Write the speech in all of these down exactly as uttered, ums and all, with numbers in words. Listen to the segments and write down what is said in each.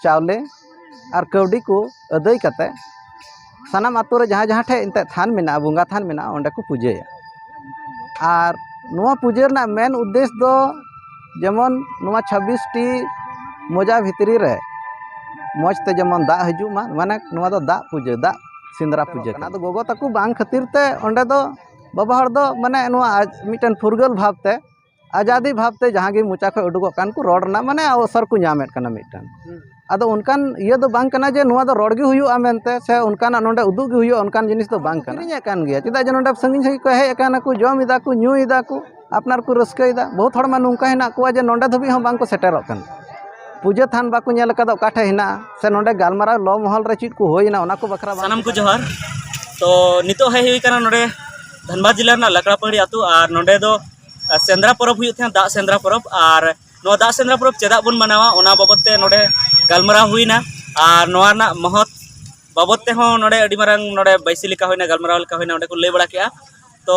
ᱪᱟᱣᱞᱮ ᱟᱨ ᱠᱟᱹᱣᱰᱤ ᱠᱚ ᱟᱹᱫᱟᱹᱭ ᱠᱟᱛᱮ ᱥᱟᱱᱟᱢ ᱟᱛᱳ ᱨᱮ ᱡᱟᱦᱟᱸ ᱡᱟᱦᱟᱸ ᱴᱷᱮᱡ ᱮᱱᱛᱮᱫ ᱛᱷᱟᱱ ᱢᱮᱱᱟᱜᱼᱟ, ᱵᱚᱸᱜᱟ ᱛᱷᱟᱱ ᱢᱮᱱᱟᱜᱼᱟ, ᱚᱸᱰᱮ ᱠᱚ ᱯᱩᱡᱟᱹᱭᱟ᱾ ᱟᱨ ᱱᱚᱣᱟ ᱯᱩᱡᱟᱹ ᱨᱮᱱᱟᱜ ᱢᱮᱱ ᱩᱫᱽᱫᱮᱥ ᱫᱚ ᱡᱮᱢᱚᱱ ᱱᱚᱣᱟ ᱪᱷᱟᱵᱵᱤᱥ ᱴᱤ ᱢᱚᱡᱟ ᱵᱷᱤᱛᱨᱤ ᱨᱮ ᱢᱚᱡᱽ ᱛᱮ ᱡᱮᱢᱚᱱ ᱫᱟᱜ ᱦᱤᱡᱩᱜ ᱢᱟ, ᱢᱟᱱᱮ ᱱᱚᱣᱟ ᱫᱚ ᱫᱟᱜ ᱯᱩᱡᱟᱹ, ᱫᱟᱜ ᱥᱮᱸᱫᱽᱨᱟ ᱯᱩᱡᱟᱹ ᱠᱟᱱᱟ᱾ ᱟᱫᱚ ᱜᱚᱜᱚ ᱛᱟᱠᱚ ᱵᱟᱝ ᱠᱷᱟᱹᱛᱤᱨ ᱛᱮ ᱚᱸᱰᱮ ᱫᱚ ᱵᱟᱵᱟ ᱦᱚᱲ ᱫᱚ ᱢᱟᱱᱮ ᱱᱚᱣᱟ ᱟᱡ ᱢᱤᱫᱴᱮᱱ ᱯᱷᱩᱨᱜᱟᱹᱞ ᱵᱷᱟᱵᱽ ᱛᱮ, ᱟᱡᱟᱫᱤ ᱵᱷᱟᱵᱽ ᱛᱮ ᱡᱟᱦᱟᱸ ᱜᱮ ᱢᱚᱪᱟ ᱠᱷᱚᱱ ᱩᱰᱩᱠᱚᱜ ᱠᱟᱱ ᱠᱚ ᱨᱚᱲ ᱨᱮᱱᱟᱜ ᱢᱟᱱᱮ ᱚᱵᱚᱥᱚᱨ ᱠᱚ ᱧᱟᱢᱮᱫ ᱠᱟᱱᱟ ᱢᱤᱫᱴᱮᱱ᱾ ᱟᱫᱚ ᱚᱱᱠᱟᱱ ᱤᱭᱟᱹ ᱫᱚ ᱵᱟᱝ ᱠᱟᱱᱟ ᱡᱮ ᱱᱚᱣᱟ ᱫᱚ ᱨᱚᱲ ᱜᱮ ᱦᱩᱭᱩᱜᱼᱟ ᱢᱮᱱᱛᱮ ᱥᱮ ᱚᱱᱠᱟᱱᱟᱜ ᱱᱚᱰᱮ ᱩᱫᱩᱜ ᱜᱮ ᱦᱩᱭᱩᱜᱼᱟ, ᱚᱱᱠᱟᱱ ᱡᱤᱱᱤᱥ ᱫᱚ ᱵᱟᱝ ᱠᱟᱱᱟ᱾ ᱠᱤᱨᱤᱧᱮᱫ ᱠᱟᱱ ᱜᱮᱭᱟ, ᱪᱮᱫᱟᱜ ᱡᱮ ᱱᱚᱰᱮ ᱥᱟᱺᱜᱤᱧ ᱥᱟᱺᱜᱤᱧ ᱠᱚ ᱦᱮᱡ ᱟᱠᱟᱱᱟ ᱠᱚ, ᱡᱚᱢ ᱮᱫᱟ ᱠᱚ, ᱧᱩᱭ ᱮᱫᱟ ᱠᱚ, ᱟᱯᱱᱟᱨ ᱠᱚ ᱨᱟᱹᱥᱠᱟᱹᱭᱮᱫᱟ᱾ ᱵᱚᱦᱩᱛ ᱦᱚᱲ ᱢᱟ ᱱᱚᱝᱠᱟ ᱦᱮᱱᱟᱜ ᱠᱚᱣᱟ ᱡᱮ ᱱᱚᱰᱮ ᱫᱷᱟᱹᱵᱤᱡ ᱦᱚᱸ ᱵᱟᱝ ᱠᱚ ᱥᱮᱴᱮᱨᱚᱜ ᱠᱟᱱᱟ, ᱯᱩᱡᱟᱹ ᱛᱷᱟᱱ ᱵᱟᱠᱚ ᱧᱮᱞ ᱟᱠᱟᱫᱟ ᱚᱠᱟ ᱴᱷᱮᱡ ᱦᱮᱱᱟᱜᱼᱟ, ᱥᱮ ᱱᱚᱰᱮ ᱜᱟᱞᱢᱟᱨᱟᱣ ᱞᱚ ᱢᱚᱦᱚᱞ ᱨᱮ ᱪᱮᱫ ᱠᱚ ᱦᱩᱭᱱᱟ ᱚᱱᱟ ᱠᱚ ᱵᱟᱠᱷᱨᱟ ᱵᱟᱝ᱾ ᱥᱟᱱᱟᱢ ᱠᱚ ᱡᱚᱦᱟᱨ᱾ ᱛᱚ ᱱᱤᱛᱚᱜ ᱦᱮᱡ ᱦᱩᱭ ᱠᱟᱱᱟ ᱱᱚᱰᱮ ᱫᱷᱟᱱᱵᱟᱫᱽ ᱡᱮᱞᱟ ᱨᱮᱱᱟᱜ ᱞᱟᱠᱲᱟᱯᱟᱹᱲᱤ ᱟᱹᱛᱩ, ᱟᱨ ᱱᱚᱰᱮ ᱫᱚ ᱥᱮᱸᱫᱽᱨᱟ ᱯᱚᱨᱚᱵᱽ ᱦᱩᱭᱩᱜ ᱛᱟᱦᱮᱸᱫ, ᱫᱟᱜ ᱥᱮᱸᱫᱽᱨᱟ ᱯᱚᱨᱚᱵᱽ᱾ ᱟᱨ ᱱᱚᱣᱟ ᱫᱟᱜ ᱥᱮᱸᱫᱽᱨᱟ ᱯᱚᱨᱚᱵᱽ ᱪᱮᱫᱟᱜ ᱵᱚᱱ ᱢᱟᱱᱟᱣᱟ, ᱚᱱᱟ ᱵᱟᱵᱚᱛ ᱛᱮ ᱱᱚᱰᱮ ᱜᱟᱞᱢᱟᱨᱟᱣ ᱦᱩᱭᱱᱟ᱾ ᱟᱨ ᱱᱚᱣᱟ ᱨᱮᱱᱟᱜ ᱢᱚᱦᱚᱛ ᱵᱟᱵᱚᱛ ᱛᱮᱦᱚᱸ ᱱᱚᱰᱮ ᱟᱹᱰᱤ ᱢᱟᱨᱟᱝ ᱱᱚᱰᱮ ᱵᱟᱹᱭᱥᱤ ᱞᱮᱠᱟ ᱦᱩᱭᱱᱟ, ᱜᱟᱞᱢᱟᱨᱟᱣ ᱞᱮᱠᱟ ᱦᱩᱭᱱᱟ, ᱚᱸᱰᱮ ᱠᱚ ᱞᱟᱹᱭ ᱵᱟᱲᱟ ᱠᱮᱜᱼᱟ᱾ ᱛᱚ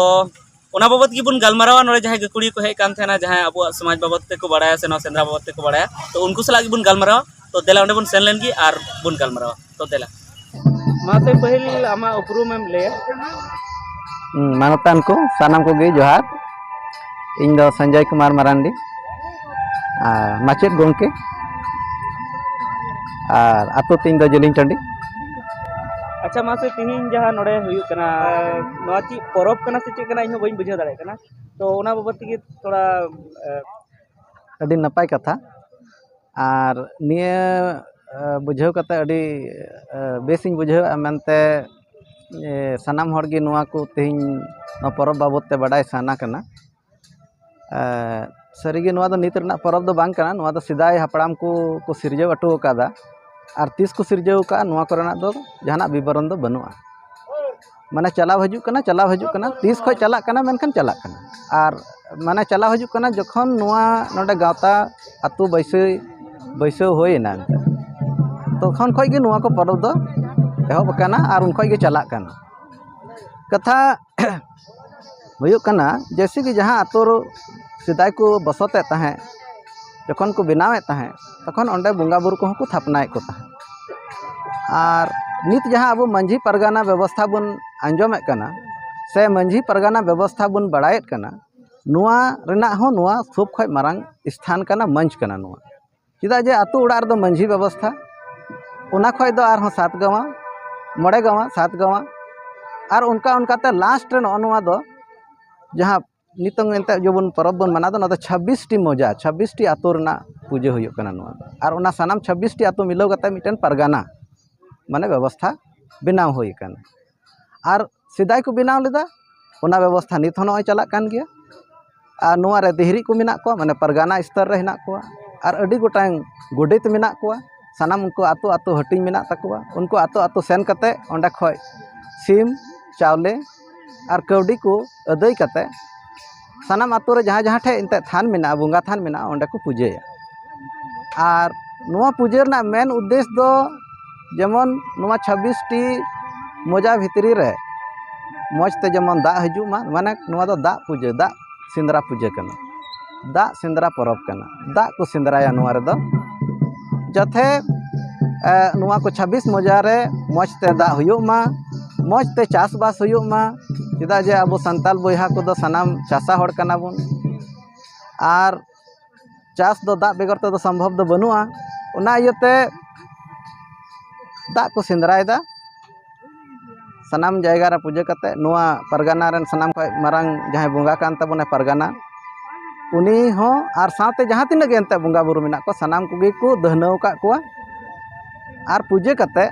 ᱚᱱᱟ ᱵᱟᱵᱚᱛ ᱜᱮᱵᱚᱱ ᱜᱟᱞᱢᱟᱨᱟᱣᱟ᱾ ᱱᱚᱰᱮ ᱡᱟᱦᱟᱸᱭ ᱜᱟᱹᱠᱷᱩᱲᱤᱭᱟᱹ ᱠᱚ ᱦᱮᱡ ᱠᱟᱱ ᱛᱟᱦᱮᱱᱟ, ᱡᱟᱦᱟᱸᱭ ᱟᱵᱚᱣᱟᱜ ᱥᱚᱢᱟᱡᱽ ᱵᱟᱵᱚᱛ ᱛᱮᱠᱚ ᱵᱟᱲᱟᱭᱟ ᱥᱮ ᱱᱚᱣᱟ ᱥᱮᱸᱫᱽᱨᱟ ᱵᱟᱵᱚᱛ ᱛᱮᱠᱚ ᱵᱟᱲᱟᱭᱟ, ᱛᱚ ᱩᱱᱠᱩ ᱥᱟᱞᱟᱜ ᱜᱮᱵᱚᱱ ᱜᱟᱞᱢᱟᱨᱟᱣᱟ᱾ ᱛᱚ ᱫᱮᱞᱟ ᱚᱸᱰᱮ ᱵᱚᱱ ᱥᱮᱱ ᱞᱮᱱ ᱜᱮ ᱟᱨ ᱵᱚᱱ ᱜᱟᱞᱢᱟᱨᱟᱣᱟ᱾ ᱛᱚ ᱫᱮᱞᱟ᱾ ᱢᱟ ᱛᱚᱵᱮ ᱯᱟᱹᱦᱤᱞ ᱟᱢᱟᱜ ᱩᱯᱨᱩᱢ ᱮᱢ ᱞᱟᱹᱭᱟ᱾ ᱦᱩᱸ, ᱢᱟᱱᱚᱛᱟᱱ ᱠᱚ ᱥᱟᱱᱟᱢ ᱠᱚᱜᱮ ᱡᱚᱦᱟᱨ᱾ ᱤᱧ ᱫᱚ ᱥᱚᱧᱡᱚᱭ ᱠᱩᱢᱟᱨ ᱢᱟᱨᱟᱱᱰᱤ, ᱟᱨ ᱢᱟᱪᱮᱫ ᱜᱚᱢᱠᱮ, ᱟᱨ ᱟᱛᱳ ᱛᱤᱧ ᱫᱚ ᱡᱤᱞᱤᱧ ᱴᱟᱺᱰᱤ᱾ ᱟᱪᱪᱷᱟ, ᱢᱟᱥᱮ ᱛᱤᱦᱤᱧ ᱡᱟᱦᱟᱸ ᱱᱚᱰᱮ ᱦᱩᱭᱩᱜ ᱠᱟᱱᱟ, ᱱᱚᱣᱟ ᱪᱮᱫ ᱯᱚᱨᱚᱵᱽ ᱠᱟᱱᱟ ᱥᱮ ᱪᱮᱫ ᱠᱟᱱᱟ, ᱤᱧ ᱦᱚᱸ ᱵᱟᱹᱧ ᱵᱩᱡᱷᱟᱹᱣ ᱫᱟᱲᱮᱭᱟᱜ ᱠᱟᱱᱟ᱾ ᱛᱚ ᱚᱱᱟ ᱵᱟᱵᱚᱫ ᱛᱮᱜᱮ ᱛᱷᱚᱲᱟ, ᱮ, ᱟᱹᱰᱤ ᱱᱟᱯᱟᱭ ᱠᱟᱛᱷᱟ᱾ ᱟᱨ ᱱᱤᱭᱟᱹ, ᱮ, ᱵᱩᱡᱷᱟᱹᱣ ᱠᱟᱛᱮ ᱟᱹᱰᱤ, ᱮ, ᱵᱮᱥᱤᱧ ᱵᱩᱡᱷᱟᱹᱣᱮᱫᱼᱟ ᱢᱮᱱᱛᱮ, ᱮ, ᱥᱟᱱᱟᱢ ᱦᱚᱲ ᱜᱮ ᱱᱚᱣᱟ ᱠᱚ ᱛᱮᱦᱮᱧ ᱱᱚᱣᱟ ᱯᱚᱨᱚᱵᱽ ᱵᱟᱵᱚᱫ ᱛᱮ ᱵᱟᱰᱟᱭ ᱥᱟᱱᱟ ᱠᱟᱱᱟ᱾ ᱮ, ᱥᱟᱹᱨᱤᱜᱮ ᱱᱚᱣᱟ ᱫᱚ ᱱᱤᱛ ᱨᱮᱱᱟᱜ ᱯᱚᱨᱚᱵᱽ ᱫᱚ ᱵᱟᱝ ᱠᱟᱱᱟ, ᱱᱚᱣᱟ ᱫᱚ ᱥᱮᱫᱟᱭ ᱦᱟᱯᱲᱟᱢ ᱠᱚ ᱠᱚ ᱥᱤᱨᱡᱟᱹᱣ ᱦᱚᱴᱚ ᱟᱠᱟᱫᱟ᱾ ᱟᱨ ᱛᱤᱥ ᱠᱚ ᱥᱤᱨᱡᱟᱹᱣ ᱟᱠᱟᱫᱼᱟ, ᱱᱚᱣᱟ ᱠᱚᱨᱮᱱᱟᱜ ᱫᱚ ᱡᱟᱦᱟᱱᱟᱜ ᱵᱤᱵᱚᱨᱚᱱ ᱫᱚ ᱵᱟᱹᱱᱩᱜᱼᱟ᱾ ᱢᱟᱱᱮ ᱪᱟᱞᱟᱣ ᱦᱤᱡᱩᱜ ᱠᱟᱱᱟ, ᱪᱟᱞᱟᱣ ᱦᱤᱡᱩᱜ ᱠᱟᱱᱟ, ᱛᱤᱥ ᱠᱷᱚᱱ ᱪᱟᱞᱟᱜ ᱠᱟᱱᱟ, ᱢᱮᱱᱠᱷᱟᱱ ᱪᱟᱞᱟᱜ ᱠᱟᱱᱟ᱾ ᱟᱨ ᱢᱟᱱᱮ ᱪᱟᱞᱟᱣ ᱦᱤᱡᱩᱜ ᱠᱟᱱᱟ, ᱡᱚᱠᱷᱚᱱ ᱱᱚᱣᱟ ᱱᱚᱰᱮ ᱜᱟᱶᱛᱟ ᱟᱹᱛᱩ ᱵᱟᱹᱭᱥᱟᱹᱣ, ᱵᱟᱹᱭᱥᱟᱹᱣ ᱦᱩᱭᱮᱱᱟ ᱮᱱᱛᱮ, ᱛᱚᱠᱷᱚᱱ ᱠᱷᱚᱱ ᱜᱮ ᱱᱚᱣᱟ ᱠᱚ ᱯᱚᱨᱚᱵᱽ ᱫᱚ ᱮᱦᱚᱵ ᱟᱠᱟᱱᱟ ᱟᱨ ᱩᱱ ᱠᱷᱚᱱ ᱜᱮ ᱪᱟᱞᱟᱜ ᱠᱟᱱᱟ᱾ ᱠᱟᱛᱷᱟ ᱦᱩᱭᱩᱜ ᱠᱟᱱᱟ, ᱡᱮᱭᱥᱮ ᱠᱤ ᱡᱟᱦᱟᱸ ᱟᱹᱛᱩ ᱨᱮ ᱥᱮᱫᱟᱭ ᱠᱚ ᱵᱚᱥᱚᱛᱮᱫ ᱛᱟᱦᱮᱸᱫ, ᱡᱚᱠᱷᱚᱱ ᱠᱚ ᱵᱮᱱᱟᱣᱮᱫ ᱛᱟᱦᱮᱸᱫ, ᱛᱚᱠᱷᱚᱱ ᱚᱸᱰᱮ ᱵᱚᱸᱜᱟ ᱵᱩᱨᱩ ᱠᱚᱦᱚᱸ ᱠᱚ ᱛᱷᱟᱯᱱᱟᱭᱮᱫ ᱠᱚ ᱛᱟᱦᱮᱸᱫ᱾ ᱟᱨ ᱱᱤᱛ ᱡᱟᱦᱟᱸ ᱟᱵᱚ ᱢᱟᱹᱡᱷᱤ ᱯᱟᱨᱜᱟᱱᱟ ᱵᱮᱵᱚᱥᱛᱷᱟ ᱵᱚᱱ ᱟᱸᱡᱚᱢᱮᱫ ᱠᱟᱱᱟ, ᱥᱮ ᱢᱟᱹᱡᱷᱤ ᱯᱟᱨᱜᱟᱱᱟ ᱵᱮᱵᱚᱥᱛᱷᱟ ᱵᱚᱱ ᱵᱟᱲᱟᱭᱮᱫ ᱠᱟᱱᱟ, ᱱᱚᱣᱟ ᱨᱮᱱᱟᱜ ᱦᱚᱸ ᱱᱚᱣᱟ ᱥᱚᱵ ᱠᱷᱚᱡ ᱢᱟᱨᱟᱝ ᱥᱛᱷᱟᱱ ᱠᱟᱱᱟ, ᱢᱚᱧᱪ ᱠᱟᱱᱟ ᱱᱚᱣᱟ᱾ ᱪᱮᱫᱟᱜ ᱡᱮ ᱟᱛᱳ ᱚᱲᱟᱜ ᱨᱮᱫᱚ ᱢᱟᱹᱡᱷᱤ ᱵᱮᱵᱚᱥᱛᱷᱟ, ᱚᱱᱟ ᱠᱷᱚᱡ ᱫᱚ ᱟᱨᱦᱚᱸ ᱥᱟᱛ ᱜᱟᱶᱟ, ᱢᱚᱬᱮ ᱜᱟᱶᱟ, ᱥᱟᱛ ᱜᱟᱶᱟ, ᱟᱨ ᱚᱱᱠᱟ ᱚᱱᱠᱟᱛᱮ ᱞᱟᱥᱴ ᱨᱮ ᱱᱚᱜᱼᱚ ᱱᱚᱣᱟ ᱫᱚ ᱡᱟᱦᱟᱸ ᱱᱤᱛᱚᱝ ᱮᱱᱛᱮᱫ ᱡᱮᱵᱚᱱ ᱯᱚᱨᱚᱵᱽ ᱵᱚᱱ ᱢᱟᱱᱟᱣ ᱫᱚ, ᱱᱚᱣᱟ ᱫᱚ ᱪᱷᱟᱵᱵᱤᱥ ᱴᱤ ᱢᱚᱡᱟ, ᱪᱷᱟᱵᱵᱤᱥ ᱴᱤ ᱟᱛᱳ ᱨᱮᱱᱟᱜ ᱯᱩᱡᱟᱹ ᱦᱩᱭᱩᱜ ᱠᱟᱱᱟ ᱱᱚᱣᱟ ᱫᱚ᱾ ᱟᱨ ᱚᱱᱟ ᱥᱟᱱᱟᱢ ᱪᱷᱟᱵᱵᱤᱥ ᱴᱤ ᱟᱛᱳ ᱢᱤᱞᱟᱹᱣ ᱠᱟᱛᱮ ᱢᱤᱫᱴᱮᱱ ᱯᱟᱨᱜᱟᱱᱟ, ᱢᱟᱱᱮ, ᱵᱮᱵᱚᱥᱛᱷᱟ ᱵᱮᱱᱟᱣ ᱦᱩᱭ ᱟᱠᱟᱱᱟ᱾ ᱟᱨ ᱥᱮᱫᱟᱭ ᱠᱚ ᱵᱮᱱᱟᱣ ᱞᱮᱫᱟ, ᱚᱱᱟ ᱵᱮᱵᱚᱥᱛᱷᱟ ᱱᱤᱛ ᱦᱚᱸ ᱱᱚᱜᱼᱚᱭ ᱪᱟᱞᱟᱜ ᱠᱟᱱ ᱜᱮᱭᱟ᱾ ᱟᱨ ᱱᱚᱣᱟ ᱨᱮ ᱫᱤᱦᱨᱤ ᱠᱚ ᱢᱮᱱᱟᱜ ᱠᱚᱣᱟ, ᱢᱟᱱᱮ, ᱯᱟᱨᱜᱟᱱᱟ ᱥᱛᱚᱨ ᱨᱮ ᱦᱮᱱᱟᱜ ᱠᱚᱣᱟ᱾ ᱟᱨ ᱟᱹᱰᱤ ᱜᱚᱴᱟᱝ ᱜᱚᱰᱮᱛ ᱢᱮᱱᱟᱜ ᱠᱚᱣᱟ, ᱥᱟᱱᱟᱢ ᱩᱱᱠᱩ ᱟᱛᱳ ᱟᱛᱳ ᱦᱟᱹᱴᱤᱧ ᱢᱮᱱᱟᱜ ᱛᱟᱠᱚᱣᱟ᱾ ᱩᱱᱠᱩ ᱟᱛᱳ ᱟᱛᱳ ᱥᱮᱱ ᱠᱟᱛᱮ ᱚᱸᱰᱮ ᱠᱷᱚᱡ ᱥᱤᱢ, ᱪᱟᱣᱞᱮ ᱟᱨ ᱠᱟᱹᱣᱰᱤ ᱠᱚ ᱟᱹᱫᱟᱹᱭ ᱠᱟᱛᱮ ᱥᱟᱱᱟᱢ ᱟᱛᱳ ᱨᱮ ᱡᱟᱦᱟᱸ ᱡᱟᱦᱟᱸ ᱴᱷᱮᱡ ᱮᱱᱛᱮᱫ ᱛᱷᱟᱱ ᱢᱮᱱᱟᱜᱼᱟ, ᱵᱚᱸᱜᱟ ᱛᱷᱟᱱ ᱢᱮᱱᱟᱜᱼᱟ, ᱚᱸᱰᱮ ᱠᱚ ᱯᱩᱡᱟᱹᱭᱟ᱾ ᱟᱨ ᱱᱚᱣᱟ ᱯᱩᱡᱟᱹ ᱨᱮᱱᱟᱜ ᱢᱮᱱ ᱩᱫᱽᱫᱮᱥ ᱫᱚ ᱡᱮᱢᱚᱱ ᱱᱚᱣᱟ ᱪᱷᱟᱵᱵᱤᱥ ᱴᱤ ᱢᱚᱡᱟ ᱵᱷᱤᱛᱨᱤ ᱨᱮ ᱢᱚᱡᱽ ᱛᱮ ᱡᱮᱢᱚᱱ ᱫᱟᱜ ᱦᱤᱡᱩᱜ ᱢᱟ, ᱢᱟᱱᱮ, ᱱᱚᱣᱟ ᱫᱚ ᱫᱟᱜ ᱯᱩᱡᱟᱹ, ᱫᱟᱜ ᱥᱮᱸᱫᱽᱨᱟ ᱯᱩᱡᱟᱹ ᱠᱟᱱᱟ, ᱫᱟᱜ ᱥᱮᱸᱫᱽᱨᱟ ᱯᱚᱨᱚᱵᱽ ᱠᱟᱱᱟ᱾ ᱫᱟᱜ ᱠᱚ ᱥᱮᱸᱫᱽᱨᱟᱭᱟ ᱱᱚᱣᱟ ᱨᱮᱫᱚ, ᱡᱟᱛᱮ, ᱮ, ᱱᱚᱣᱟ ᱠᱚ ᱪᱷᱟᱵᱵᱤᱥ ᱢᱚᱡᱟ ᱨᱮ ᱢᱚᱡᱽ ᱛᱮ ᱫᱟᱜ ᱦᱩᱭᱩᱜ ᱢᱟ, ᱢᱚᱡᱽ ᱛᱮ ᱪᱟᱥᱵᱟᱥ ᱦᱩᱭᱩᱜ ᱢᱟ᱾ ᱪᱮᱫᱟᱜ ᱡᱮ ᱟᱵᱚ ᱥᱟᱱᱛᱟᱲ ᱵᱚᱭᱦᱟ ᱠᱚᱫᱚ ᱥᱟᱱᱟᱢ ᱪᱟᱥᱟ ᱦᱚᱲ ᱠᱟᱱᱟ ᱵᱚᱱ, ᱟᱨ ᱪᱟᱥ ᱫᱚ ᱫᱟᱜ ᱵᱮᱜᱚᱨ ᱛᱮᱫᱚ ᱥᱚᱢᱵᱷᱚᱵ ᱫᱚ ᱵᱟᱹᱱᱩᱜᱼᱟ᱾ ᱚᱱᱟ ᱤᱭᱟᱹᱛᱮ ᱫᱟᱜ ᱠᱚ ᱥᱮᱸᱫᱽᱨᱟᱭᱮᱫᱟ᱾ ᱥᱟᱱᱟᱢ ᱡᱟᱭᱜᱟ ᱨᱮ ᱯᱩᱡᱟᱹ ᱠᱟᱛᱮ, ᱱᱚᱣᱟ ᱯᱟᱨᱜᱟᱱᱟ ᱨᱮᱱ ᱥᱟᱱᱟᱢ ᱠᱷᱚᱱ ᱢᱟᱨᱟᱝ ᱡᱟᱦᱟᱸᱭ ᱵᱚᱸᱜᱟ ᱠᱟᱱ ᱛᱟᱵᱚᱱᱟᱭ ᱯᱟᱨᱜᱟᱱᱟ, ᱩᱱᱤ ᱦᱚᱸ ᱟᱨ ᱥᱟᱶᱛᱮ ᱡᱟᱦᱟᱸ ᱛᱤᱱᱟᱹᱜ ᱜᱮ ᱮᱱᱛᱮ ᱵᱚᱸᱜᱟ ᱵᱩᱨᱩ ᱢᱮᱱᱟᱜ ᱠᱚᱣᱟ, ᱥᱟᱱᱟᱢ ᱠᱚᱜᱮ ᱠᱚ ᱫᱟᱹᱦᱱᱟᱹᱣ ᱟᱠᱟᱫ ᱠᱚᱣᱟ᱾ ᱟᱨ ᱯᱩᱡᱟᱹ ᱠᱟᱛᱮ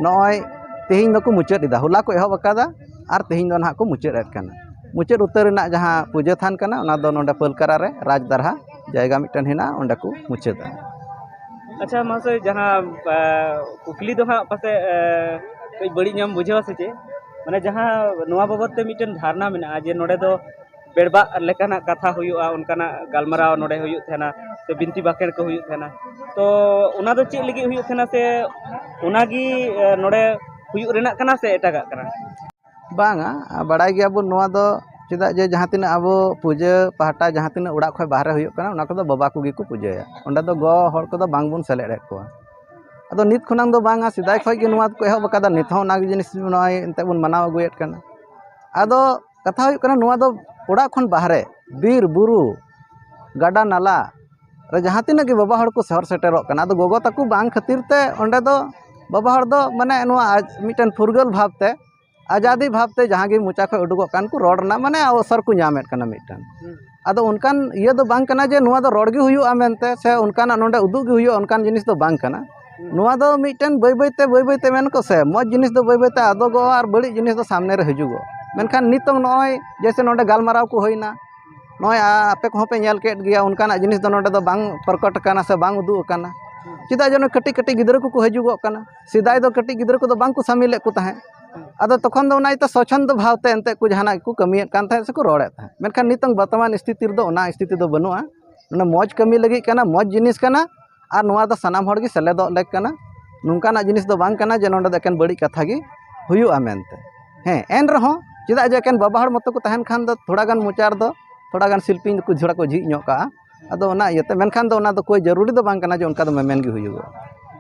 ᱱᱚᱜᱼᱚᱭ ᱛᱮᱦᱮᱧ ᱫᱚᱠᱚ ᱢᱩᱪᱟᱹᱫ ᱮᱫᱟ᱾ ᱦᱚᱞᱟ ᱠᱚ ᱮᱦᱚᱵ ᱟᱠᱟᱫᱟ ᱟᱨ ᱛᱮᱦᱮᱧ ᱫᱚ ᱱᱟᱦᱟᱜ ᱠᱚ ᱢᱩᱪᱟᱹᱫ ᱮᱫ ᱠᱟᱱᱟ᱾ ᱢᱩᱪᱟᱹᱫ ᱩᱛᱟᱹᱨ ᱨᱮᱱᱟᱜ ᱡᱟᱦᱟᱸ ᱯᱩᱡᱟᱹ ᱛᱷᱟᱱ ᱠᱟᱱᱟ, ᱚᱱᱟ ᱫᱚ ᱱᱚᱰᱮ ᱯᱟᱹᱞᱠᱟᱨᱟ ᱨᱮ ᱨᱟᱡᱽ ᱫᱟᱨᱦᱟ ᱡᱟᱭᱜᱟ ᱢᱤᱫᱴᱮᱱ ᱦᱮᱱᱟᱜᱼᱟ, ᱚᱸᱰᱮ ᱠᱚ ᱢᱩᱪᱟᱹᱫᱟ᱾ ᱟᱪᱪᱷᱟ ᱢᱟᱥᱮ, ᱡᱟᱦᱟᱸ ᱠᱩᱠᱞᱤ ᱫᱚ ᱦᱟᱸᱜ ᱯᱟᱥᱮᱡ ᱠᱟᱹᱡ ᱵᱟᱹᱲᱤᱡ ᱧᱚᱜ ᱮᱢ ᱵᱩᱡᱷᱟᱹᱣᱟ ᱥᱮ ᱪᱮᱫ? ᱢᱟᱱᱮ, ᱡᱟᱦᱟᱸ ᱱᱚᱣᱟ ᱵᱟᱵᱚᱫ ᱛᱮ ᱢᱤᱫᱴᱮᱱ ᱫᱷᱟᱨᱱᱟ ᱢᱮᱱᱟᱜᱼᱟ ᱡᱮ ᱱᱚᱰᱮ ᱫᱚ ᱵᱮᱲᱵᱟᱜ ᱞᱮᱠᱟᱱᱟᱜ ᱠᱟᱛᱷᱟ ᱦᱩᱭᱩᱜᱼᱟ, ᱚᱱᱠᱟᱱᱟᱜ ᱜᱟᱞᱢᱟᱨᱟᱣ ᱱᱚᱰᱮ ᱦᱩᱭᱩᱜ ᱛᱟᱦᱮᱱᱟ, ᱥᱮ ᱵᱤᱱᱛᱤ ᱵᱟᱠᱷᱮᱬ ᱠᱚ ᱦᱩᱭᱩᱜ ᱛᱟᱦᱮᱱᱟ᱾ ᱛᱚ ᱚᱱᱟ ᱫᱚ ᱪᱮᱫ ᱞᱟᱹᱜᱤᱫ ᱦᱩᱭᱩᱜ ᱛᱟᱦᱮᱱᱟ, ᱥᱮ ᱚᱱᱟᱜᱮ ᱱᱚᱰᱮ ᱦᱩᱭᱩᱜ ᱨᱮᱱᱟᱜ ᱠᱟᱱᱟ ᱥᱮ ᱮᱴᱟᱜᱟᱜ ᱠᱟᱱᱟ? ᱵᱟᱝᱟ, ᱵᱟᱲᱟᱭ ᱜᱮᱭᱟᱵᱚᱱ, ᱱᱚᱣᱟ ᱫᱚ ᱪᱮᱫᱟᱜ ᱡᱮ ᱡᱟᱦᱟᱸ ᱛᱤᱱᱟᱹᱜ ᱟᱵᱚ ᱯᱩᱡᱟᱹ ᱯᱟᱦᱴᱟ ᱡᱟᱦᱟᱸ ᱛᱤᱱᱟᱹᱜ ᱚᱲᱟᱜ ᱠᱷᱚᱱ ᱵᱟᱦᱨᱮ ᱦᱩᱭᱩᱜ ᱠᱟᱱᱟ, ᱚᱱᱟ ᱠᱚᱫᱚ ᱵᱟᱵᱟ ᱠᱚᱜᱮ ᱠᱚ ᱯᱩᱡᱟᱹᱭᱟ᱾ ᱚᱸᱰᱮ ᱫᱚ ᱜᱚ ᱦᱚᱲ ᱠᱚᱫᱚ ᱵᱟᱝ ᱵᱚᱱ ᱥᱮᱞᱮᱫ ᱮᱫ ᱠᱚᱣᱟ᱾ ᱟᱫᱚ ᱱᱤᱛ ᱠᱷᱚᱱᱟᱝ ᱫᱚ ᱵᱟᱝᱟ, ᱥᱮᱫᱟᱭ ᱠᱷᱚᱱ ᱜᱮ ᱱᱚᱣᱟ ᱫᱚᱠᱚ ᱮᱦᱚᱵ ᱟᱠᱟᱫᱟ, ᱱᱤᱛ ᱦᱚᱸ ᱚᱱᱟ ᱜᱮ ᱡᱤᱱᱤᱥ ᱱᱚᱜᱼᱚᱭ ᱮᱱᱛᱮᱫ ᱵᱚᱱ ᱢᱟᱱᱟᱣ ᱟᱹᱜᱩᱭᱮᱫ ᱠᱟᱱᱟ᱾ ᱟᱫᱚ ᱠᱟᱛᱷᱟ ᱦᱩᱭᱩᱜ ᱠᱟᱱᱟ, ᱱᱚᱣᱟ ᱫᱚ ᱚᱲᱟᱜ ᱠᱷᱚᱱ ᱵᱟᱦᱨᱮ, ᱵᱤᱨ ᱵᱩᱨᱩ, ᱜᱟᱰᱟ ᱱᱟᱞᱟ ᱨᱮ ᱡᱟᱦᱟᱸ ᱛᱤᱱᱟᱹᱜ ᱜᱮ ᱵᱟᱵᱟ ᱦᱚᱲ ᱠᱚ ᱥᱚᱦᱚᱨ ᱥᱮᱴᱮᱨᱚᱜ ᱠᱟᱱᱟ, ᱟᱫᱚ ᱜᱚᱜᱚ ᱛᱟᱠᱚ ᱵᱟᱝ ᱠᱷᱟᱹᱛᱤᱨ ᱛᱮ ᱚᱸᱰᱮ ᱫᱚ ᱵᱟᱵᱟ ᱦᱚᱲ ᱫᱚ ᱢᱟᱱᱮ ᱱᱚᱣᱟ ᱟᱡ ᱢᱤᱫᱴᱮᱱ ᱯᱷᱩᱨᱜᱟᱹᱞ ᱵᱷᱟᱵᱽ ᱛᱮ, ᱟᱡᱟᱫᱤ ᱵᱷᱟᱵᱽ ᱛᱮ ᱡᱟᱦᱟᱸ ᱜᱮ ᱢᱚᱪᱟ ᱠᱷᱚᱱ ᱩᱰᱩᱠᱚᱜ ᱠᱟᱱ ᱠᱚ ᱨᱚᱲ ᱨᱮᱱᱟᱜ ᱢᱟᱱᱮ ᱚᱵᱥᱚᱨ ᱠᱚ ᱧᱟᱢᱮᱫ ᱠᱟᱱᱟ ᱢᱤᱫᱴᱮᱱ᱾ ᱦᱩᱸ᱾ ᱟᱫᱚ ᱚᱱᱠᱟᱱ ᱤᱭᱟᱹ ᱫᱚ ᱵᱟᱝ ᱠᱟᱱᱟ ᱡᱮ ᱱᱚᱣᱟ ᱫᱚ ᱨᱚᱲ ᱜᱮ ᱦᱩᱭᱩᱜᱼᱟ ᱢᱮᱱᱛᱮ ᱥᱮ ᱚᱱᱠᱟᱱᱟᱜ ᱱᱚᱰᱮ ᱩᱫᱩᱜ ᱜᱮ ᱦᱩᱭᱩᱜᱼᱟ, ᱚᱱᱠᱟᱱ ᱡᱤᱱᱤᱥ ᱫᱚ ᱵᱟᱝ ᱠᱟᱱᱟ᱾ ᱦᱩᱸ᱾ ᱱᱚᱣᱟ ᱫᱚ ᱢᱤᱫᱴᱮᱱ ᱵᱟᱹᱭ ᱵᱟᱹᱭ ᱛᱮ, ᱵᱟᱹᱭ ᱵᱟᱹᱭ ᱛᱮ ᱢᱮᱱ ᱠᱚ ᱥᱮ, ᱢᱚᱡᱽ ᱡᱤᱱᱤᱥ ᱫᱚ ᱵᱟᱹᱭ ᱵᱟᱹᱭ ᱛᱮ ᱟᱫᱚᱜᱚᱜᱼᱟ ᱟᱨ ᱵᱟᱹᱲᱤᱡ ᱡᱤᱱᱤᱥ ᱫᱚ ᱥᱟᱢᱱᱮ ᱨᱮ ᱦᱤᱡᱩᱜᱚᱜᱼᱟ᱾ ᱢᱮᱱᱠᱷᱟᱱ ᱱᱤᱛᱚᱝ ᱱᱚᱜᱼᱚᱭ ᱡᱮᱭᱥᱮ ᱱᱚᱰᱮ ᱜᱟᱞᱢᱟᱨᱟᱣ ᱠᱚ ᱦᱩᱭᱱᱟ, ᱱᱚᱜᱼᱚᱭ ᱟ-, ᱟᱯᱮ ᱠᱚᱦᱚᱸ ᱯᱮ ᱧᱮᱞ ᱠᱮᱫ ᱜᱮᱭᱟ, ᱚᱱᱠᱟᱱᱟᱜ ᱡᱤᱱᱤᱥ ᱫᱚ ᱱᱚᱰᱮ ᱫᱚ ᱵᱟᱝ ᱯᱨᱚᱠᱚᱴ ᱟᱠᱟᱱᱟ ᱥᱮ ᱵᱟᱝ ᱩᱫᱩᱜ ᱟᱠᱟᱱᱟ᱾ ᱪᱮᱫᱟᱜ ᱡᱮ ᱱᱚᱜᱼᱚᱭ ᱠᱟᱹᱴᱤᱡ ᱠᱟᱹᱴᱤᱡ ᱜᱤᱫᱽᱨᱟᱹ ᱠᱚᱠᱚ ᱦᱤᱡᱩᱜᱚᱜ ᱠᱟᱱᱟ, ᱥᱮᱫᱟᱭ ᱫᱚ ᱠᱟᱹᱴᱤᱡ ᱜᱤᱫᱽᱨᱟᱹ ᱠᱚᱫᱚ ᱵᱟᱝ ᱠᱚ ᱥᱟᱢᱤᱞᱮᱫ ᱠᱚ ᱛᱟᱦᱮᱸᱫ᱾ ᱟᱫᱚ ᱛᱚᱠᱷᱚᱱ ᱫᱚ ᱚᱱᱟ ᱤᱭᱟᱹᱛᱮ ᱥᱚᱪᱷᱚᱱᱫᱚ ᱵᱷᱟᱵᱽ ᱛᱮ ᱮᱱᱛᱮᱫ ᱠᱚ ᱡᱟᱦᱟᱱᱟᱜ ᱜᱮᱠᱚ ᱠᱟᱹᱢᱤᱭᱮᱫ ᱠᱟᱱ ᱛᱟᱦᱮᱸᱫ ᱥᱮᱠᱚ ᱨᱚᱲᱮᱫ ᱛᱟᱦᱮᱸᱫ᱾ ᱢᱮᱱᱠᱷᱟᱱ ᱱᱤᱛᱚᱝ ᱵᱚᱨᱛᱚᱢᱟᱱ ᱥᱛᱷᱤᱛᱤ ᱨᱮᱫᱚ ᱚᱱᱟ ᱥᱛᱷᱤᱛᱤ ᱫᱚ ᱵᱟᱹᱱᱩᱜᱼᱟ᱾ ᱱᱚᱰᱮ ᱢᱚᱡᱽ ᱠᱟᱹᱢᱤ ᱞᱟᱹᱜᱤᱫ ᱠᱟᱱᱟ, ᱢᱚᱡᱽ ᱡᱤᱱᱤᱥ ᱠᱟᱱᱟ, ᱟᱨ ᱱᱚᱣᱟ ᱫᱚ ᱥᱟᱱᱟᱢ ᱦᱚᱲ ᱜᱮ ᱥᱮᱞᱮᱫᱚᱜ ᱞᱮᱠ ᱠᱟᱱᱟ᱾ ᱱᱚᱝᱠᱟᱱᱟᱜ ᱡᱤᱱᱤᱥ ᱫᱚ ᱵᱟᱝ ᱠᱟᱱᱟ ᱡᱮ ᱱᱚᱰᱮ ᱫᱚ ᱮᱠᱮᱱ ᱵᱟᱹᱲᱤᱡ ᱠᱟᱛᱷᱟ ᱜᱮ ᱦᱩᱭᱩᱜᱼᱟ ᱢᱮᱱᱛᱮ᱾ ᱦᱮᱸ, ᱮᱱ ᱨᱮᱦᱚᱸ ᱪᱮᱫᱟᱜ ᱡᱮ ᱮᱠᱮᱱ ᱵᱟᱵᱟ ᱦᱚᱲ ᱢᱚᱛᱚ ᱠᱚ ᱛᱟᱦᱮᱱ ᱠᱷᱟᱱ ᱫᱚ ᱛᱷᱚᱲᱟ ᱜᱟᱱ ᱢᱚᱪᱟ ᱨᱮᱫᱚ ᱛᱷᱚᱲᱟ ᱜᱟᱱ ᱥᱤᱞᱯᱤᱧ ᱫᱚᱠᱚ ᱛᱷᱚᱲᱟ ᱠᱚ ᱡᱷᱤᱡ ᱧᱚᱜ ᱠᱟᱜᱼᱟ᱾ ᱟᱫᱚ ᱚᱱᱟ ᱤᱭᱟᱹᱛᱮ, ᱢᱮᱱᱠᱷᱟᱱ ᱫᱚ ᱚᱱᱟ ᱫᱚ ᱠᱳᱭ ᱡᱟᱹᱨᱩᱨᱤ ᱫᱚ ᱵᱟᱝ ᱠᱟᱱᱟ ᱡᱮ ᱚᱱᱠᱟ ᱫᱚ ᱢᱮᱢᱮᱱ ᱜᱮ ᱦᱩᱭᱩᱜᱼᱟ᱾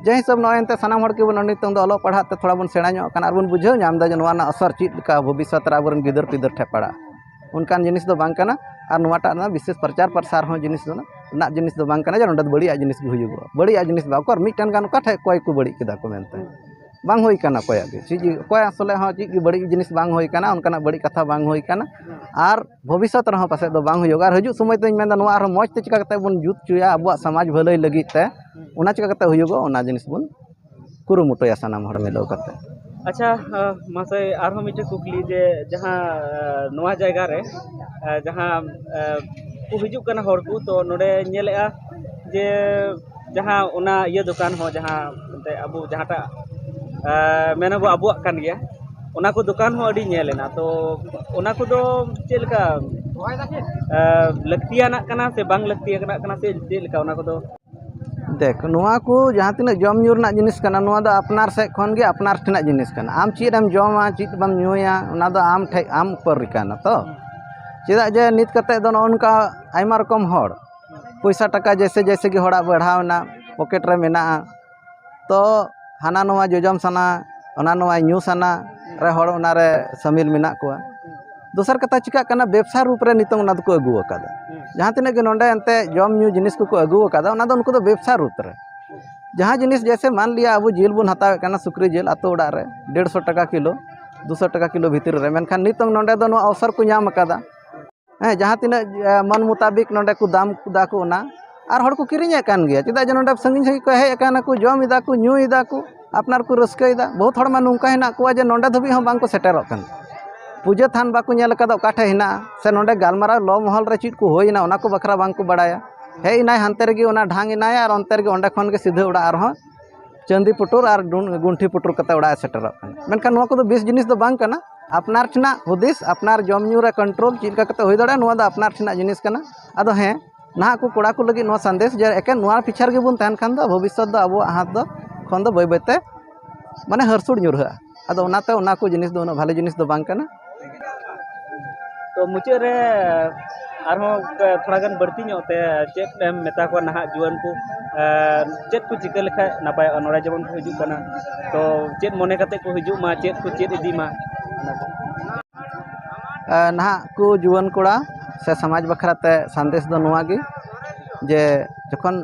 ᱡᱮ ᱦᱤᱥᱟᱹᱵ ᱱᱚᱜᱼᱚᱭ ᱮᱱᱛᱮ ᱥᱟᱱᱟᱢ ᱦᱚᱲ ᱜᱮᱵᱚᱱ ᱱᱤᱛᱚᱝ ᱫᱚ ᱚᱞᱚᱜ ᱯᱟᱲᱦᱟᱜ ᱛᱮ ᱛᱷᱚᱲᱟ ᱵᱚᱱ ᱥᱮᱬᱟ ᱧᱚᱜ ᱟᱠᱟᱱᱟ ᱟᱨ ᱵᱚᱱ ᱵᱩᱡᱷᱟᱹᱣ ᱧᱟᱢ ᱮᱫᱟ ᱡᱮ ᱱᱚᱣᱟ ᱨᱮᱱᱟᱜ ᱟᱥᱚᱨ ᱪᱮᱫ ᱞᱮᱠᱟ ᱵᱷᱚᱵᱤᱥᱥᱚᱛ ᱨᱮ ᱟᱵᱚᱨᱮᱱ ᱜᱤᱫᱟᱹᱨ ᱯᱤᱫᱟᱹᱨ ᱴᱷᱮᱱ ᱯᱟᱲᱟᱜᱼᱟ᱾ ᱚᱱᱠᱟᱱ ᱡᱤᱱᱤᱥ ᱫᱚ ᱵᱟᱝ ᱠᱟᱱᱟ᱾ ᱟᱨ ᱱᱚᱣᱟᱴᱟᱜ ᱨᱮᱱᱟᱜ ᱵᱤᱥᱮᱥ ᱯᱨᱚᱪᱟᱨ ᱯᱨᱚᱥᱟᱨ ᱦᱚᱸ ᱡᱤᱱᱤᱥ ᱫᱚ ᱨᱮᱱᱟᱜ ᱡᱤᱱᱤᱥ ᱫᱚ ᱵᱟᱝ ᱠᱟᱱᱟ ᱡᱮ ᱱᱚᱸᱰᱮ ᱫᱚ ᱵᱟᱹᱲᱤᱡᱟᱜ ᱡᱤᱱᱤᱥ ᱜᱮ ᱦᱩᱭᱩᱜᱚᱜᱼᱟ᱾ ᱵᱟᱹᱲᱤᱡᱟᱜ ᱡᱤᱱᱤᱥ ᱵᱟᱝ, ᱚᱠᱚᱭ ᱢᱤᱫᱴᱮᱱ ᱜᱟᱱ ᱚᱠᱟ ᱴᱷᱮᱡ ᱚᱠᱚᱭ ᱠᱚ ᱵᱟᱹᱲᱤᱡ ᱠᱮᱫᱟ ᱠᱚ ᱢᱮᱱᱛᱮ ᱵᱟᱝ ᱦᱩᱭ ᱠᱟᱱᱟ ᱚᱠᱚᱭᱟᱜ ᱜᱮ᱾ ᱪᱮᱫ ᱜᱮ, ᱚᱠᱚᱭ ᱟᱥᱚᱞᱮ ᱦᱚᱸ ᱪᱮᱫ ᱜᱮ ᱵᱟᱹᱲᱤᱡ ᱡᱤᱱᱤᱥ ᱵᱟᱝ ᱦᱩᱭ ᱠᱟᱱᱟ, ᱚᱱᱠᱟᱱᱟᱜ ᱵᱟᱹᱲᱤᱡ ᱠᱟᱛᱷᱟ ᱵᱟᱝ ᱦᱩᱭ ᱠᱟᱱᱟ᱾ ᱟᱨ ᱵᱷᱚᱵᱤᱥᱥᱚᱛ ᱨᱮᱦᱚᱸ ᱯᱟᱥᱮᱡ ᱫᱚ ᱵᱟᱝ ᱦᱩᱭᱩᱜᱼᱟ᱾ ᱟᱨ ᱦᱤᱡᱩᱜ ᱥᱚᱢᱚᱭ ᱫᱚᱧ ᱢᱮᱱᱫᱟ, ᱱᱚᱣᱟ ᱟᱨᱦᱚᱸ ᱢᱚᱡᱽ ᱛᱮ ᱪᱤᱠᱟ ᱠᱟᱛᱮ ᱵᱚᱱ ᱡᱩᱛ ᱦᱚᱪᱚᱭᱟ, ᱟᱵᱚᱣᱟᱜ ᱥᱚᱢᱟᱡᱽ ᱵᱷᱟᱹᱞᱟᱹᱭ ᱞᱟᱹᱜᱤᱫ ᱛᱮ, ᱚᱱᱟ ᱪᱤᱠᱟ ᱠᱟᱛᱮ ᱦᱩᱭᱩᱜᱚᱜ, ᱚᱱᱟ ᱡᱤᱱᱤᱥ ᱵᱚᱱ ᱠᱩᱨᱩᱢᱩᱴᱩᱭᱟ ᱥᱟᱱᱟᱢ ᱦᱚᱲ ᱢᱤᱞᱟᱹᱣ ᱠᱟᱛᱮ᱾ ᱟᱪᱪᱷᱟ, ᱟᱸ, ᱢᱟᱥᱮ ᱟᱨᱦᱚᱸ ᱢᱤᱫᱴᱮᱱ ᱠᱩᱠᱞᱤ ᱡᱮ ᱡᱟᱦᱟᱸ, ᱟᱸ, ᱱᱚᱣᱟ ᱡᱟᱭᱜᱟ ᱨᱮ, ᱟᱸ, ᱡᱟᱦᱟᱸ, ᱟᱸ, ᱠᱚ ᱦᱤᱡᱩᱜ ᱠᱟᱱᱟ ᱦᱚᱲ ᱠᱚ, ᱛᱚ ᱱᱚᱰᱮ ᱧᱮᱞᱮᱜᱼᱟ ᱡᱮ ᱡᱟᱦᱟᱸ ᱚᱱᱟ ᱤᱭᱟᱹ ᱫᱚᱠᱟᱱ ᱦᱚᱸ, ᱡᱟᱦᱟᱸ ᱮᱱᱛᱮ ᱟᱵᱚ ᱡᱟᱦᱟᱸᱴᱟᱜ, ᱟᱸ, ᱢᱮᱱᱟᱵᱚ ᱟᱵᱚᱣᱟᱜ ᱠᱟᱱ ᱜᱮᱭᱟ, ᱚᱱᱟ ᱠᱚ ᱫᱚᱠᱟᱱ ᱦᱚᱸ ᱟᱹᱰᱤ ᱧᱮᱞ ᱮᱱᱟ᱾ ᱛᱚ ᱚᱱᱟ ᱠᱚᱫᱚ ᱪᱮᱫ ᱞᱮᱠᱟ, ᱟᱸ, ᱞᱟᱹᱠᱛᱤᱭᱟᱱᱟᱜ ᱠᱟᱱᱟ ᱥᱮ ᱵᱟᱝ ᱞᱟᱹᱠᱛᱤᱭᱟᱱᱟᱜ ᱠᱟᱱᱟ ᱥᱮ ᱪᱮᱫ ᱞᱮᱠᱟ ᱚᱱᱟ ᱠᱚᱫᱚ? ᱫᱮᱠᱷ, ᱱᱚᱣᱟ ᱠᱚ ᱡᱟᱦᱟᱸ ᱛᱤᱱᱟᱹᱜ ᱡᱚᱢ ᱧᱩ ᱨᱮᱱᱟᱜ ᱡᱤᱱᱤᱥ ᱠᱟᱱᱟ, ᱱᱚᱣᱟ ᱫᱚ ᱟᱯᱱᱟᱨ ᱥᱮᱫ ᱠᱷᱚᱱ ᱜᱮ ᱟᱯᱱᱟᱨ ᱴᱷᱮᱱᱟᱜ ᱡᱤᱱᱤᱥ ᱠᱟᱱᱟ᱾ ᱟᱢ ᱪᱮᱫ ᱮᱢ ᱡᱚᱢᱟ, ᱪᱮᱫ ᱵᱟᱢ ᱧᱩᱭᱟ, ᱚᱱᱟ ᱫᱚ ᱟᱢ ᱴᱷᱮᱡ, ᱟᱢ ᱩᱯᱚᱨ ᱨᱮ ᱠᱟᱱᱟ ᱛᱚ᱾ ᱪᱮᱫᱟᱜ ᱡᱮ ᱱᱤᱛ ᱠᱟᱛᱮᱫ ᱫᱚ ᱱᱚᱜᱼᱚ ᱱᱚᱝᱠᱟ ᱟᱭᱢᱟ ᱨᱚᱠᱚᱢ ᱦᱚᱲ, ᱯᱚᱭᱥᱟ ᱴᱟᱠᱟ ᱡᱮᱭᱥᱮ ᱡᱮᱭᱥᱮ ᱜᱮ ᱦᱚᱲᱟᱜ ᱵᱟᱲᱦᱟᱣ ᱮᱱᱟ, ᱯᱚᱠᱮᱴ ᱨᱮ ᱢᱮᱱᱟᱜᱼᱟ, ᱛᱚ ᱦᱟᱱᱟ ᱱᱚᱣᱟ ᱡᱚᱡᱚᱢ ᱥᱟᱱᱟ, ᱦᱟᱱᱟ ᱱᱚᱣᱟ ᱧᱩ ᱥᱟᱱᱟ ᱨᱮ ᱦᱚᱲ ᱚᱱᱟᱨᱮ ᱥᱟᱹᱢᱤᱞ ᱢᱮᱱᱟᱜ ᱠᱚᱣᱟ᱾ ᱫᱚᱥᱟᱨ ᱠᱟᱛᱷᱟ ᱪᱤᱠᱟᱹᱜ ᱠᱟᱱᱟ, ᱵᱮᱵᱽᱥᱟ ᱨᱩᱯ ᱨᱮ ᱱᱤᱛᱚᱝ ᱚᱱᱟ ᱫᱚᱠᱚ ᱟᱹᱜᱩ ᱟᱠᱟᱫᱟ᱾ ᱡᱟᱦᱟᱸ ᱛᱤᱱᱟᱹᱜ ᱜᱮ ᱱᱚᱰᱮ ᱮᱱᱛᱮ ᱡᱚᱢ ᱧᱩ ᱡᱤᱱᱤᱥ ᱠᱚᱠᱚ ᱟᱹᱜᱩ ᱟᱠᱟᱫᱟ, ᱚᱱᱟ ᱫᱚ ᱩᱱᱠᱩ ᱫᱚ ᱵᱮᱵᱽᱥᱟ ᱨᱩᱯ ᱨᱮ᱾ ᱡᱟᱦᱟᱸ ᱡᱤᱱᱤᱥ ᱡᱮᱭᱥᱮ ᱢᱟᱱ ᱞᱤᱭᱟ ᱟᱵᱚ ᱡᱤᱞ ᱵᱚᱱ ᱦᱟᱛᱟᱣᱮᱫ ᱠᱟᱱᱟ, ᱥᱩᱠᱨᱤ ᱡᱤᱞ ᱟᱛᱳ ᱚᱲᱟᱜ ᱨᱮ ᱰᱮᱲᱥᱚ ᱴᱟᱠᱟ ᱠᱤᱞᱳ, ᱫᱩᱥᱚ ᱴᱟᱠᱟ ᱠᱤᱞᱳ ᱵᱷᱤᱛᱤᱨ ᱨᱮ, ᱢᱮᱱᱠᱷᱟᱱ ᱱᱤᱛᱚᱝ ᱱᱚᱰᱮ ᱫᱚ ᱱᱚᱣᱟ ᱚᱯᱥᱚᱨ ᱠᱚ ᱧᱟᱢ ᱟᱠᱟᱫᱟ᱾ ᱦᱮᱸ, ᱡᱟᱦᱟᱸ ᱛᱤᱱᱟᱹᱜ ᱢᱟᱱ ᱢᱩᱛᱟᱵᱤᱠ ᱱᱚᱰᱮ ᱠᱚ ᱫᱟᱢ ᱫᱟ ᱠᱚ ᱚᱱᱟ, ᱟᱨ ᱦᱚᱲ ᱠᱚ ᱠᱤᱨᱤᱧᱮᱫ ᱠᱟᱱ ᱜᱮᱭᱟ᱾ ᱪᱮᱫᱟᱜ ᱡᱮ ᱱᱚᱰᱮ ᱥᱟᱺᱜᱤᱧ ᱥᱟᱺᱜᱤᱧ ᱠᱚ ᱦᱮᱡ ᱟᱠᱟᱱᱟ ᱠᱚ, ᱡᱚᱢ ᱮᱫᱟ ᱠᱚ, ᱧᱩᱭ ᱮᱫᱟ ᱠᱚ, ᱟᱯᱱᱟᱨ ᱠᱚ ᱨᱟᱹᱥᱠᱟᱹᱭᱮᱫᱟ᱾ ᱵᱚᱦᱩᱛ ᱦᱚᱲ ᱢᱟ ᱱᱚᱝᱠᱟ ᱦᱮᱱᱟᱜ ᱠᱚᱣᱟ ᱡᱮ ᱱᱚᱰᱮ ᱫᱷᱟᱹᱵᱤᱡ ᱦᱚᱸ ᱵᱟᱝ ᱠᱚ ᱥᱮᱴᱮᱨᱚᱜ ᱠᱟᱱᱟ, ᱯᱩᱡᱟᱹ ᱛᱷᱟᱱ ᱵᱟᱠᱚ ᱧᱮᱞ ᱟᱠᱟᱫᱟ ᱚᱠᱟ ᱴᱷᱮᱡ ᱦᱮᱱᱟᱜᱼᱟ, ᱥᱮ ᱱᱚᱰᱮ ᱜᱟᱞᱢᱟᱨᱟᱣ ᱞᱚ ᱢᱚᱦᱚᱞ ᱨᱮ ᱪᱮᱫ ᱠᱚ ᱦᱩᱭᱱᱟ ᱚᱱᱟ ᱠᱚ ᱵᱟᱠᱷᱨᱟ ᱵᱟᱝ ᱠᱚ ᱵᱟᱲᱟᱭᱟ᱾ ᱦᱮᱡ ᱮᱱᱟᱭ ᱦᱟᱱᱛᱮ ᱨᱮᱜᱮ ᱚᱱᱟ ᱰᱷᱟᱝ ᱮᱱᱟᱭ ᱟᱨ ᱚᱱᱛᱮ ᱨᱮᱜᱮ ᱚᱸᱰᱮ ᱠᱷᱚᱱ ᱜᱮ ᱥᱤᱫᱷᱟᱹ ᱚᱲᱟᱜ ᱟᱨᱦᱚᱸ ᱪᱟᱹᱱᱫᱤ ᱯᱩᱴᱩᱨ ᱟᱨ ᱰᱩᱱ-, ᱜᱩᱱᱴᱷᱤ ᱯᱩᱴᱩᱨ ᱠᱟᱛᱮ ᱚᱲᱟᱜ ᱮ ᱥᱮᱴᱮᱨᱚᱜ ᱠᱟᱱᱟ᱾ ᱢᱮᱱᱠᱷᱟᱱ ᱱᱚᱣᱟ ᱠᱚᱫᱚ ᱵᱮᱥ ᱡᱤᱱᱤᱥ ᱫᱚ ᱵᱟᱝ ᱠᱟᱱᱟ᱾ ᱟᱯᱱᱟᱨ ᱴᱷᱮᱱᱟᱜ ᱦᱩᱫᱤᱥ, ᱟᱯᱱᱟᱨ ᱡᱚᱢ ᱧᱩ ᱨᱮ ᱠᱚᱱᱴᱨᱳᱞ ᱪᱮᱫ ᱞᱮᱠᱟ ᱠᱟᱛᱮ ᱦᱩᱭ ᱫᱟᱲᱮᱭᱟᱜᱼᱟ, ᱱᱚᱣᱟ ᱫᱚ ᱟᱯᱱᱟᱨ ᱴᱷᱮᱱᱟᱜ ᱡᱤᱱᱤᱥ ᱠᱟᱱᱟ᱾ ᱟᱫᱚ ᱦᱮᱸ, ᱱᱟᱦᱟᱜ ᱠᱚ ᱠᱚᱲᱟ ᱠᱚ ᱞᱟᱹᱜᱤᱫ ᱱᱚᱣᱟ ᱥᱟᱸᱫᱮᱥ ᱡᱮ ᱮᱠᱮᱱ ᱱᱚᱣᱟ ᱯᱤᱪᱷᱟ ᱨᱮᱜᱮ ᱵᱚᱱ ᱛᱟᱦᱮᱱ ᱠᱷᱟᱱ ᱫᱚ ᱵᱷᱚᱵᱤᱥᱥᱚᱛ ᱫᱚ ᱟᱵᱚᱣᱟᱜ ᱦᱟᱛ ᱫᱚ ᱠᱷᱚᱱ ᱫᱚ ᱵᱟᱹᱭ ᱵᱟᱹᱭᱛᱮ ᱢᱟᱱᱮ ᱦᱟᱹᱨᱥᱩᱲ ᱧᱩᱨᱦᱟᱹᱜᱼᱟ᱾ ᱟᱫᱚ ᱚᱱᱟᱛᱮ ᱚᱱᱟ ᱠᱚ ᱡᱤᱱᱤᱥ ᱫᱚ ᱩᱱᱟᱹᱜ ᱵᱷᱟᱞᱮ ᱡᱤᱱᱤᱥ ᱫᱚ ᱵᱟᱝ ᱠᱟᱱᱟ᱾ ᱛᱚ ᱢᱩᱪᱟᱹᱫ ᱨᱮ ᱟᱨᱦᱚᱸ ᱛᱷᱚᱲᱟ ᱜᱟᱱ ᱵᱟᱹᱲᱛᱤ ᱧᱚᱜ ᱛᱮ ᱪᱮᱫ ᱮᱢ ᱢᱮᱛᱟ ᱠᱚᱣᱟ ᱱᱟᱦᱟᱜ ᱡᱩᱣᱟᱹᱱ ᱠᱚ? ᱟᱨ ᱪᱮᱫ ᱠᱚ ᱪᱤᱠᱟᱹ ᱞᱮᱠᱷᱟᱡ ᱱᱟᱯᱟᱭᱚᱜᱼᱟ? ᱱᱚᱰᱮ ᱡᱮᱢᱚᱱ ᱠᱚ ᱦᱤᱡᱩᱜ ᱠᱟᱱᱟ, ᱛᱚ ᱪᱮᱫ ᱢᱚᱱᱮ ᱠᱟᱛᱮ ᱠᱚ ᱦᱤᱡᱩᱜ ᱢᱟ, ᱪᱮᱫ ᱠᱚ ᱪᱮᱫ ᱤᱫᱤ ᱢᱟ? ᱱᱟᱦᱟᱜ ᱠᱚ ᱡᱩᱣᱟᱹᱱ ᱠᱚᱲᱟ ᱥᱮ ᱥᱚᱢᱟᱡᱽ ᱵᱟᱠᱷᱨᱟ ᱛᱮ ᱥᱟᱸᱫᱮᱥ ᱫᱚ ᱱᱚᱣᱟ ᱜᱮ ᱡᱮ ᱡᱚᱠᱷᱚᱱ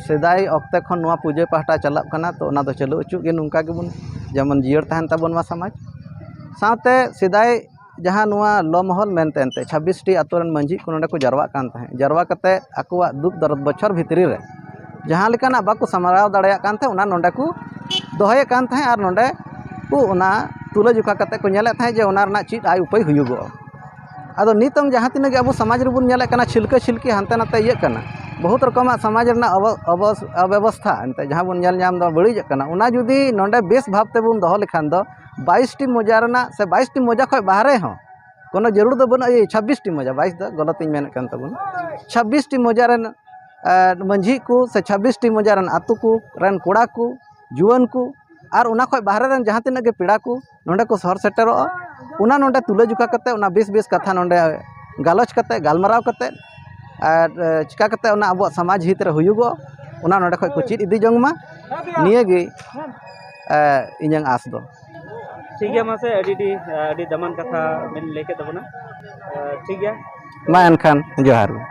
ᱥᱮᱫᱟᱭ ᱚᱠᱛᱮ ᱠᱷᱚᱱ ᱱᱚᱣᱟ ᱯᱩᱡᱟᱹ ᱯᱟᱦᱴᱟ ᱪᱟᱞᱟᱜ ᱠᱟᱱᱟ, ᱛᱚ ᱚᱱᱟ ᱫᱚ ᱪᱟᱹᱞᱩ ᱚᱪᱚᱜ ᱜᱮ᱾ ᱱᱚᱝᱠᱟ ᱜᱮᱵᱚᱱ ᱡᱮᱢᱚᱱ ᱡᱤᱭᱟᱹᱲ ᱛᱟᱦᱮᱱ ᱛᱟᱵᱚᱱ ᱢᱟ ᱥᱚᱢᱟᱡᱽ᱾ ᱥᱟᱶᱛᱮ ᱥᱮᱫᱟᱭ ᱡᱟᱦᱟᱸ ᱱᱚᱣᱟ ᱞᱚ ᱢᱚᱦᱚᱞ ᱢᱮᱱᱛᱮ ᱮᱱᱛᱮ ᱪᱷᱟᱵᱵᱤᱥ ᱴᱤ ᱟᱛᱳ ᱨᱮᱱ ᱢᱟᱹᱡᱷᱤ ᱠᱚ ᱱᱚᱰᱮ ᱠᱚ ᱡᱟᱨᱣᱟᱜ ᱠᱟᱱ ᱛᱟᱦᱮᱸᱫ, ᱡᱟᱨᱣᱟ ᱠᱟᱛᱮ ᱟᱠᱚᱣᱟᱜ ᱫᱩᱠ ᱫᱚᱨᱚᱫ ᱵᱚᱪᱷᱚᱨ ᱵᱷᱤᱛᱨᱤ ᱨᱮ ᱡᱟᱦᱟᱸ ᱞᱮᱠᱟᱱᱟᱜ ᱵᱟᱠᱚ ᱥᱟᱢᱵᱲᱟᱣ ᱫᱟᱲᱮᱭᱟᱜ ᱠᱟᱱ ᱛᱟᱦᱮᱸᱫ, ᱚᱱᱟ ᱱᱚᱰᱮ ᱠᱚ ᱫᱚᱦᱚᱭᱮᱫ ᱠᱟᱱ ᱛᱟᱦᱮᱸᱫ ᱟᱨ ᱱᱚᱰᱮ ᱠᱚ ᱚᱱᱟ ᱛᱩᱞᱟᱹ ᱡᱚᱠᱷᱟ ᱠᱟᱛᱮ ᱠᱚ ᱧᱮᱞᱮᱫ ᱛᱟᱦᱮᱸᱫ ᱡᱮ ᱚᱱᱟ ᱨᱮᱱᱟᱜ ᱪᱮᱫ ᱟᱭ ᱩᱯᱟᱹᱭ ᱦᱩᱭᱩᱜᱚᱜᱼᱟ᱾ ᱟᱫᱚ ᱱᱤᱛᱚᱝ ᱡᱟᱦᱟᱸ ᱛᱤᱱᱟᱹᱜ ᱜᱮ ᱟᱵᱚ ᱥᱚᱢᱟᱡᱽ ᱨᱮᱵᱚᱱ ᱧᱮᱞᱮᱫ ᱠᱟᱱᱟ, ᱪᱷᱤᱞᱠᱟᱹ ᱪᱷᱤᱞᱠᱤ ᱦᱟᱱᱛᱮ ᱱᱟᱛᱮ ᱤᱭᱟᱹᱜ ᱠᱟᱱᱟ, ᱵᱚᱦᱩᱛ ᱨᱚᱠᱚᱢᱟᱜ ᱥᱚᱢᱟᱡᱽ ᱨᱮᱱᱟᱜ ᱚᱵᱚ-, ᱚᱵᱚᱥ-, ᱚᱵᱮᱵᱚᱥᱛᱷᱟ ᱮᱱᱛᱮ ᱡᱟᱦᱟᱸ ᱵᱚᱱ ᱧᱮᱞ ᱧᱟᱢ ᱮᱫᱟ ᱵᱟᱹᱲᱤᱡᱚᱜ ᱠᱟᱱᱟ, ᱚᱱᱟ ᱡᱩᱫᱤ ᱱᱚᱰᱮ ᱵᱮᱥ ᱵᱷᱟᱵᱽ ᱛᱮᱵᱚᱱ ᱫᱚᱦᱚ ᱞᱮᱠᱷᱟᱱ ᱫᱚ ᱵᱟᱭᱤᱥ ᱴᱤ ᱢᱚᱡᱟ ᱨᱮᱱᱟᱜ ᱥᱮ ᱵᱟᱭᱤᱥ ᱴᱤ ᱢᱚᱡᱟ ᱠᱷᱚᱱ ᱵᱟᱦᱨᱮ ᱦᱚᱸ ᱠᱳᱱᱳ ᱡᱟᱹᱨᱩᱲ ᱫᱚ ᱵᱟᱹᱱᱩᱜᱼᱟ᱾ ᱤᱭᱟᱹ, ᱪᱷᱟᱵᱵᱤᱥ ᱴᱤ ᱢᱚᱡᱟ, ᱵᱟᱭᱤᱥ ᱫᱚ ᱜᱚᱞᱚᱛᱤᱧ ᱢᱮᱱᱮᱫ ᱠᱟᱱ ᱛᱟᱵᱚᱱᱟ, ᱪᱷᱟᱵᱵᱤᱥ ᱴᱤ ᱢᱚᱡᱟ ᱨᱮᱱ ᱮ, ᱢᱟᱹᱡᱷᱤ ᱠᱚ ᱥᱮ ᱪᱷᱟᱵᱵᱤᱥ ᱴᱤ ᱢᱚᱡᱟ ᱨᱮᱱ ᱟᱛᱳ ᱠᱚ ᱨᱮᱱ ᱠᱚᱲᱟ ᱠᱚ, ᱡᱩᱣᱟᱹᱱ ᱠᱚ ᱟᱨ ᱚᱱᱟ ᱠᱷᱚᱱ ᱵᱟᱦᱨᱮ ᱨᱮᱱ ᱡᱟᱦᱟᱸ ᱛᱤᱱᱟᱹᱜ ᱜᱮ ᱯᱮᱲᱟ ᱠᱚ ᱱᱚᱰᱮ ᱠᱚ ᱥᱚᱦᱚᱨ ᱥᱮᱴᱮᱨᱚᱜᱼᱟ᱾ ᱚᱱᱟ ᱱᱚᱰᱮ ᱛᱩᱞᱟᱹᱡᱚᱠᱷᱟ ᱠᱟᱛᱮ, ᱚᱱᱟ ᱵᱮᱥ ᱵᱮᱥ ᱠᱟᱛᱷᱟ ᱱᱚᱰᱮ ᱜᱟᱞᱚᱪ ᱠᱟᱛᱮ, ᱜᱟᱞᱢᱟᱨᱟᱣ ᱠᱟᱛᱮ, ᱟᱨ ᱪᱤᱠᱟ ᱠᱟᱛᱮ ᱚᱱᱟ ᱟᱵᱚᱣᱟᱜ ᱥᱚᱢᱟᱡᱽ ᱦᱤᱛ ᱨᱮ ᱦᱩᱭᱩᱜᱚᱜ, ᱚᱱᱟ ᱱᱚᱰᱮ ᱠᱷᱚᱡ ᱠᱚ ᱪᱮᱫ ᱤᱫᱤ ᱡᱚᱝ ᱢᱟ, ᱱᱤᱭᱟᱹ ᱜᱮ ᱤᱧᱟᱹᱝ ᱟᱸᱥ ᱫᱚ᱾ ᱴᱷᱤᱠ ᱜᱮᱭᱟ, ᱢᱟᱥᱮ, ᱟᱹᱰᱤ ᱟᱹᱰᱤ ᱟᱹᱰᱤ ᱫᱟᱢᱟᱱ ᱠᱟᱛᱷᱟ ᱵᱮᱱ ᱞᱟᱹᱭ ᱠᱮᱫ ᱛᱟᱵᱚᱱᱟ᱾ ᱴᱷᱤᱠ ᱜᱮᱭᱟ᱾ ᱢᱟ ᱮᱱᱠᱷᱟᱱ ᱡᱚᱦᱟᱨ ᱜᱮ᱾